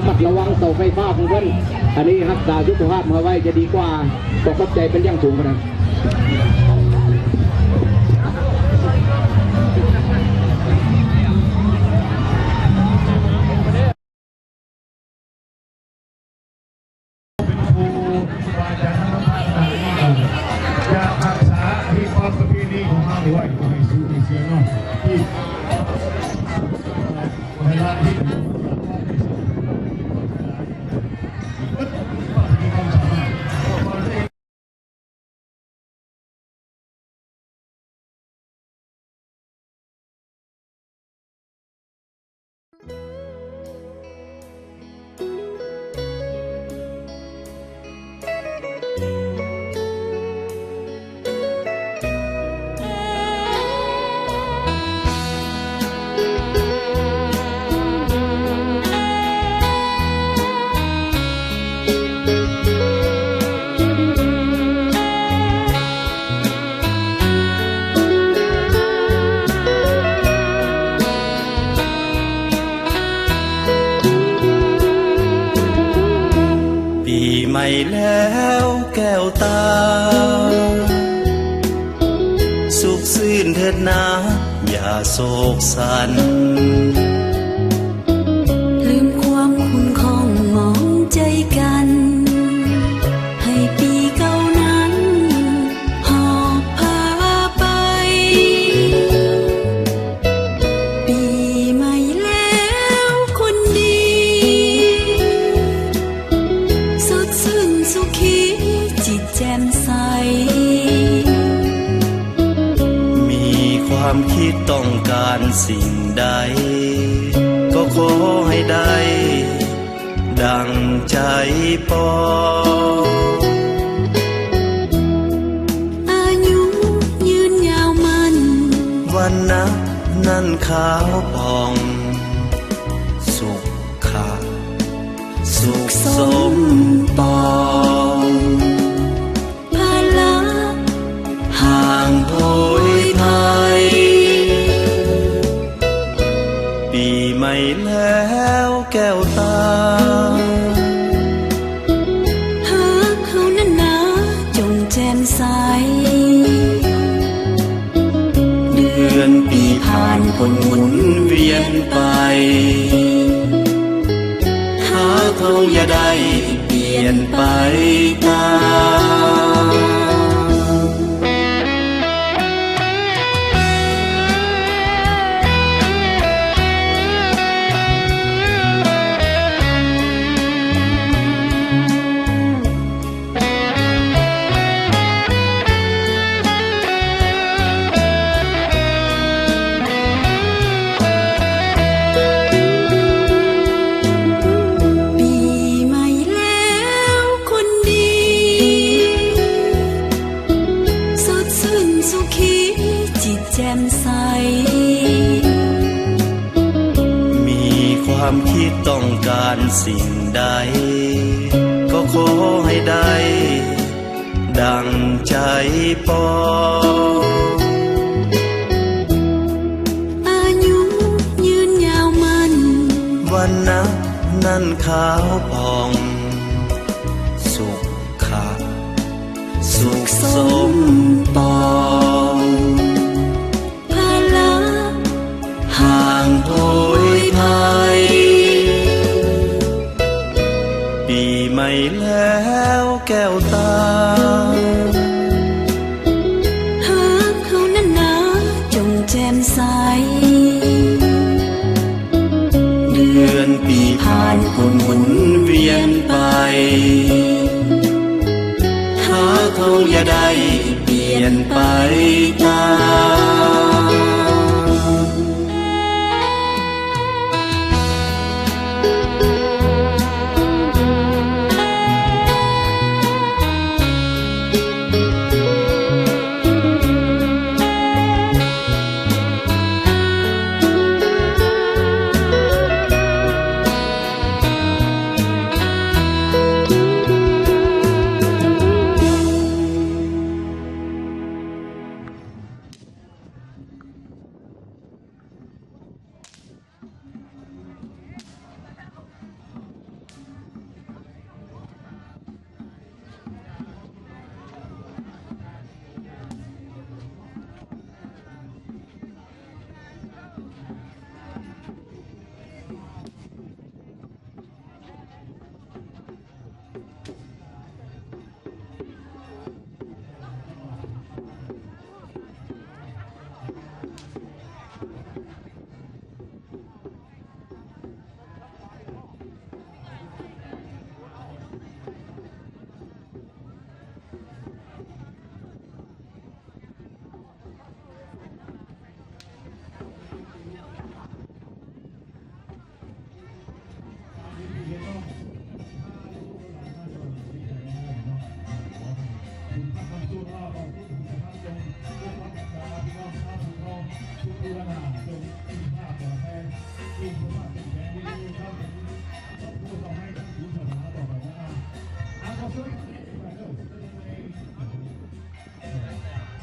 ລະມັດລະວັງເສົາໄຟຟ້າຂອງເພິ່ນ ອັນນີ້ຮັກສາສຸຂະພາບເຮົາໄວ້ຈະດີກວ່າ. ຂໍຂອບໃຈເປັນຢ່າງສູງພຸ້ນນະ. ເປັນຜູ້ວ່າຈະນຳພາສາ ຈະຮັກສາຮີດຄອງປະເພນີຂອງເຮົາໄວ້ ໃຫ້ສູ່ທີ່ເສຍເນາະ ທີ່ເວລາທີ່ ປີໃໝ່ແລ້ວແກ້ວຕາ ສຸກຊື່ນເທີດນາ ຢ່າໂສກສັນ. ລືມຄວາມຂຸ້ນຂ້ອງໝອງໃຈກັນ ໃຫ້ປີເກົ່ານັ້ນຫອບພາໄປ. ປີໃໝ່ແລ້ວຄົນດີ ສົດຊື່ນສຸຂີຈິດແຈ່ມໃສ. ມີຄວາມຄິດຕ້ອງການສິ່ງໃດ ກໍຂໍໃຫ້ໄດ້ ດັ່ງໃຈປອງ. ອາຍຸຍືນຍາວໝັ້ນ ວັນນະນັ້ນຂາວຜ່ອງ ສຸຂະສຸກສົມປອງ. ພາລະຫ່າງໂພຍໄພ ປີໃໝ່ແລ້ວແກ້ວຕາ ຫາກເຮົານັ້ນນາຈົ່ງແຈ່ມໃສ. ເດືອນປີຜ່ານພົ້ນໝູນວຽນໄປ ຫາກເຮົາຢ່າໄດ້ ປ່ຽນໄປຕາມ. ປີໃໝ່ແລ້ວຄົນດີ ສົດຊື່ນສຸຂີຈິດແຈ່ມໃສ. ມີຄວາມຄິດຕ້ອງການສິ່ງໃດ ກໍຂໍໃຫ້ໄດ້ ດັ່ງໃຈປອງ. ອາຍຸຍືນຍາວໝັ້ນ ວັນນະນັ້ນຂາວຜ່ອງ ສຸຂະສຸກສົມປອງ. ພາລະຫ່າງໂພຍໄພ ປີໃໝ່ແລ້ວແກ້ວຕາ ຫາກເຮົານັ້ນນາຈົ່ງແຈ່ມໃສ. ເດືອນປີຜ່ານພົ້ນໝູນວຽນໄປ ຫາກເຮົາຢ່າໄດ້ປ່ຽນໄປຕາມ. ໂ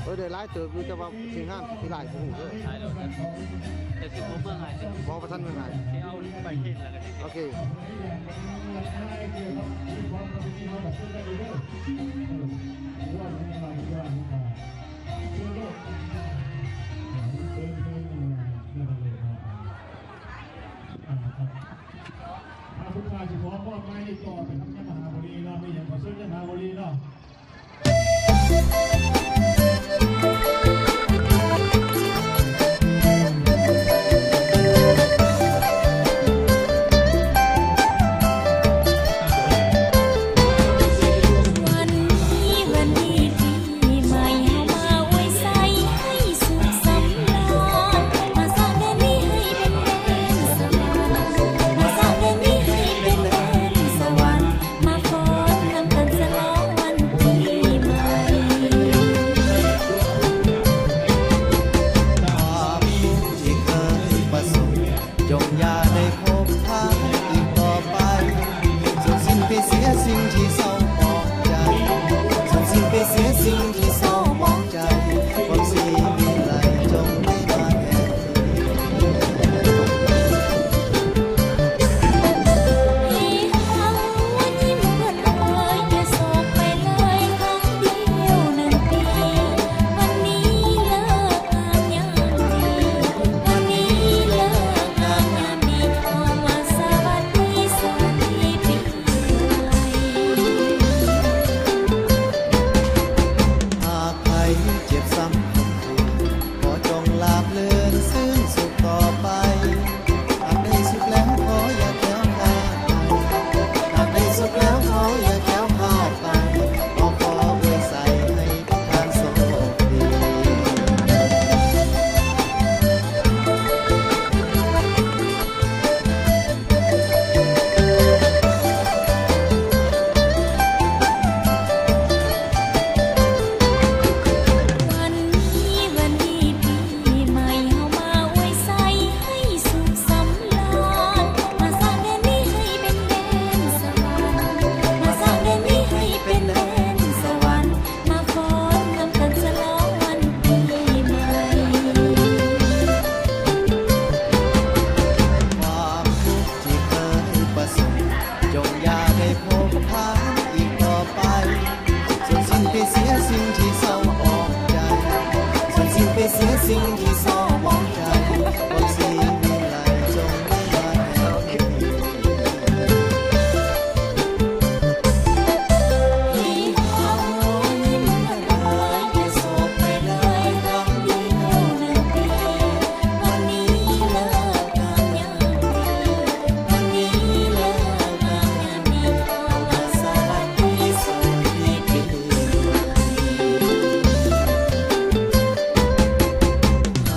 ອ້ຍ ໄດ້ຫຼາຍເຕີບຢູ່ ແຕ່ວ່າທີມງານຊິຫຼາຍບໍ່ຮູ້ເດີ. ຫຼາຍແລ້ວ ແຕ່ຊິບໍ່ເບິ່ງໃຫ້ເດີ. ບໍ່ ບໍ່ທັນເບິ່ງໃຫ້ ຊິເອົາໄປເຮັດແລ້ວກໍຊິ ໂອເຄ. ອ່າ ຄະ ທາງສຸດທ້າຍຊິຂໍມອບໝາຍນີ້ຕໍ່ໄປທາງຍາມະຫາບູລີເນາະ, ມີຫຍັງກໍເຊີນຍາມະຫາບູລີເນາະ. ຫາກໃຜເຈັບຊ້ຳຄົມເຄີຍ ຂໍຈົ່ງລາບລື່ນຊື່ນສຸກຕໍ່ໄປ. ຫາກໄດ້ສຸກແລ້ວຂໍຢ່າແຄ້ວຄາດໄປ, ຫາກໄດ້ສຸກແລ້ວຂໍຢ່າແຄ້ວຄາດໄປ, ຂໍ ຂໍອວຍໄຊໃຫ້ທ່ານໂຊກດີ. ຫ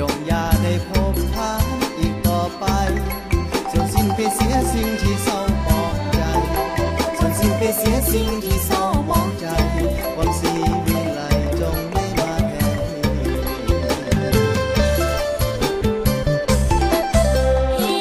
ຈົ່ງຢ່າໄດ້ພົບຜ່ານອີກຕໍ່ໄປ ສ່ວນສິ້ນໄປເສຍສິ່ງທີ່ເສົ້າໝອງໃຈ ສ່ວນສິ້ນໄປເສຍສິ່ງທີ່ເສົ້າໝອງໃຈ ຄວາມສີວິໄລຈົ່ງໄດ້ມາແທນທີ່.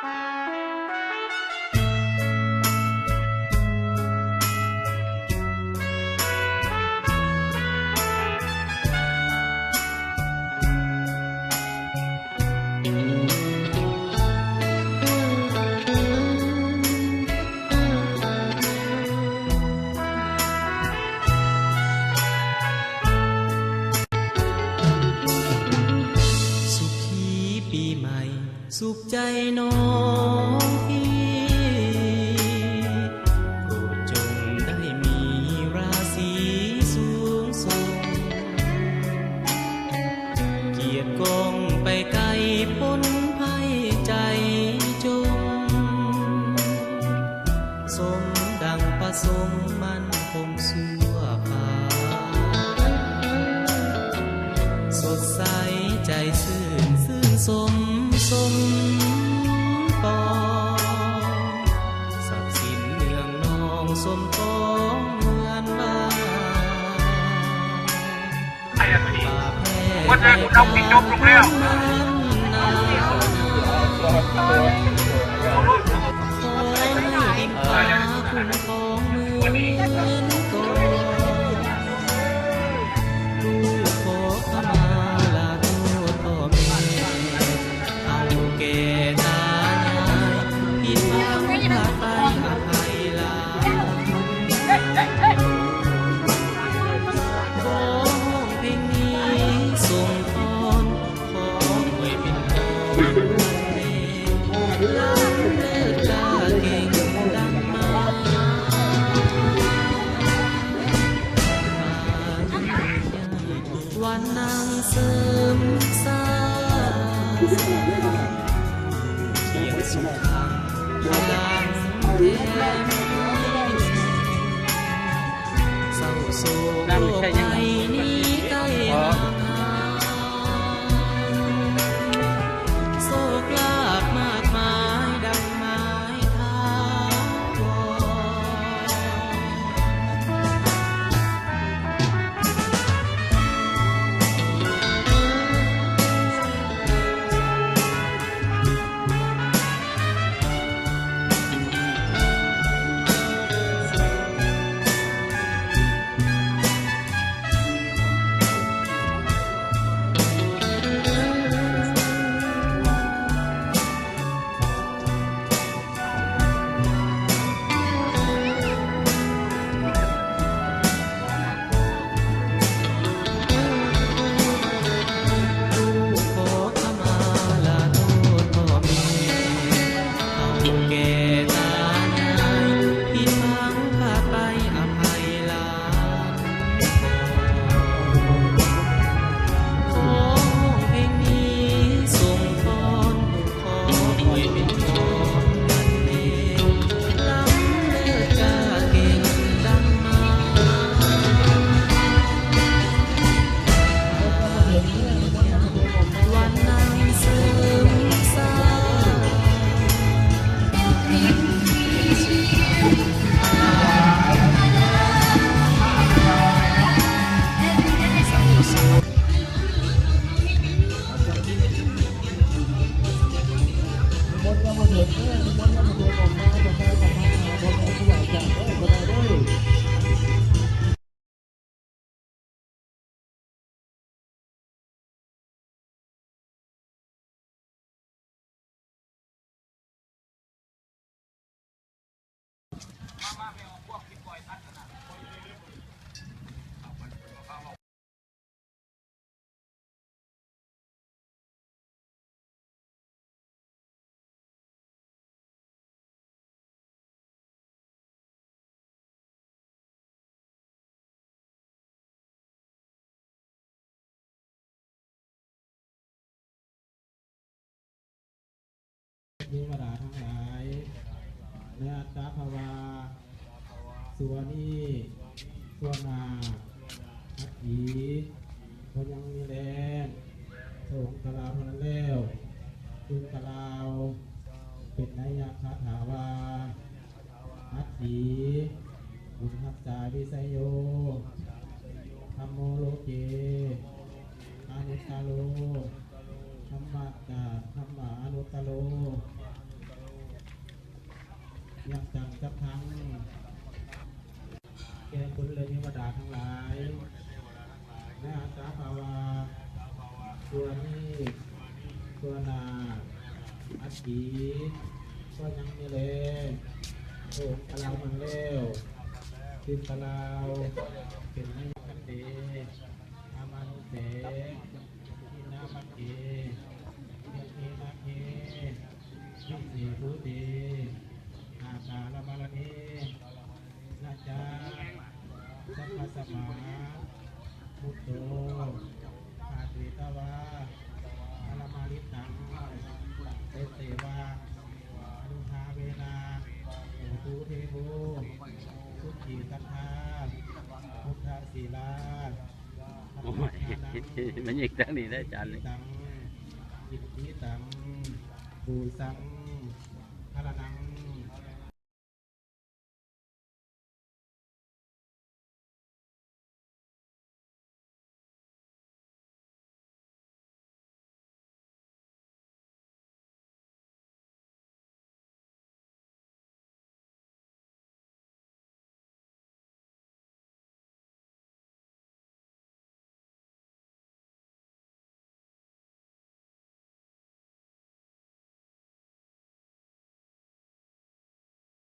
ສຸຂີປີໃໝ່ ສຸກໃຈນ້ອງພີ່ ໂປດຈົ່ງໄດ້ມີລາສີສູງສົ່ງ ກຽດກ້ອງໄປໄກພົ້ນໄພໃຈຈົ່ງ ສົມດັ່ງປະສົມໝັ້ນຄົງຊົ່ວໄປ ສົດໃສໃຈຊື່ນ ຊື່ນຊົມສົມປອງ ຊັບສິນເລື່ອງນ້ອງສົມປອງເໝືອນວ່າ ວັນນັງເສີມສາ ຄຽງສຸຂັງພະລັງແຖມ ເສົ້າໂສກໂລກໄພນີ້ໄດ້ຫ່າງຫາຍ ໂຊກລາບມາກມາຍດັ່ງໄມ້ຖາວອນ. ເທວະດາທັງຫຼາຍ ແລະ ອັດຕະພະວາ ຊົ່ວນີ້ ຊົ່ວໜ້າ ອັດຖີ ບໍ່ຍັງມີແລງ ພະອົງກະກ່າວເທົ່ານັ້ນແລ້ວ ຈຶ່ງກ່າວເປັນໄນຍະຄາຖາວ່າ ອັດຖີ ບຸນຮັກສາວິໄສໂຍ ທຳໂມໂລເກ ອະນຸດຕະໂລ ທຳມະ ທຳມາອະນຸດຕະໂລ ຍະຕັງ ຈັກຂັງ ແກ່ຄົນແລະເທວະດາທັງຫຼາຍ ນະ ສາພາວະ ຊົ່ວນີ້ ຊົ່ວໜ້າ ອະດີດ ກໍຍັງມີແລ ພະອົງກະລາວມາແລ້ວ ເປັນກະລາວ ເປັນໄນຍະ ຄັນເຕ ອາມານຸເສ ທິນາມະເກ ເທເທນາເທ ວິເສພູເຕ ອາກາລະມະລະເນ ນະຈາ ສັບພະສະມາ ມຸດໂຕ ຄາເຕຕະວາ ອະລະມະລິຕັງ ເຕເຕວາ ອະນຸພາເວນາ ໂຫຕຸເທໂວ ສຸຂີສັດທາ ພຸດທະສີລາ ໂອ້ຍ ມັນຍິງທາງນີ້ເດ້ອາຈານນີ້ ຕັງ ອິດທິຕັງ ປູສັງ